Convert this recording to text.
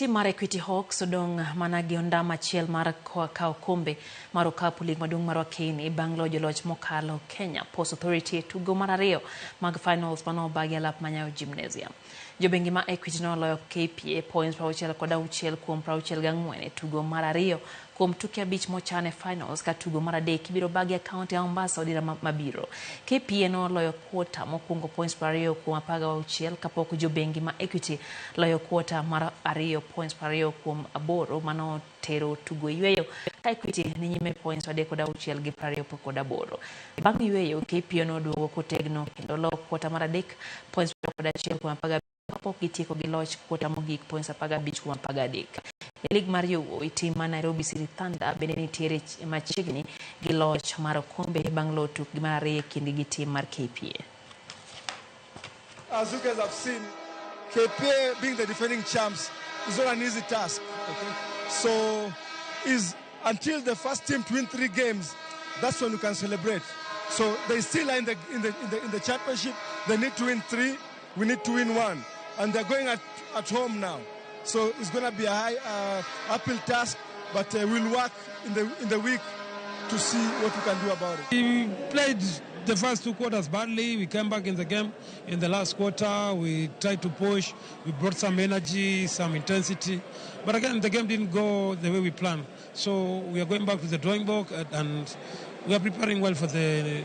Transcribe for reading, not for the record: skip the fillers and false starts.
Tim mar Equity Hawks odong' mana gi ondamo achiel mar kawo okombe mar okapu lig maduong' mar Wakeni bang' loyo joloch mokalo Kenya Ports Authority e tugo mar ariyo mag finals manobagi alap ma Nyayo Gymnasium. Jobengi ma Equity noloyo KPA points 66 kuom 64 e tugo mar ariyo kuom tuke abich mochan e finals ka tugo mar adek ibiro bagi e kaunti ya Mombasa odira mabiro. KPA noloyo kwota mokwongo points 20 kuom 16 kapok jobengi ma Equity loyo kwota mar ariyo points 20 kuom 8 manotero tugo e yweyo ka Equity ni nyime points 36 gi 28. Bang' yweyo KPA noduogo kotegno kendo loyo kwota mar adek points 21 kuom 15 kapok gitieko gi loch kwota mogik points 15 kuom 13. E lig mar yowuowi tim mar Nairobi City Thunder bende nitiere machiegni gi loch mar okombe bang' loyo tukgi mar ariyo e kindgi gi tim mar KPA. As you guys have seen, KPA being the defending champs is not an easy task. Okay, so is until the first team to win 3 games, that's when you can celebrate. So they still are in the championship. They need to win 3. We need to win 1, and they're going at home now. So it's going to be a high uphill task, but we'll work in the week to see what we can do about it. We played the first 2 quarters badly. We came back in the game in the last quarter. We tried to push. We brought some energy, some intensity. But again, the game didn't go the way we planned. So we are going back to the drawing board and we are preparing well for the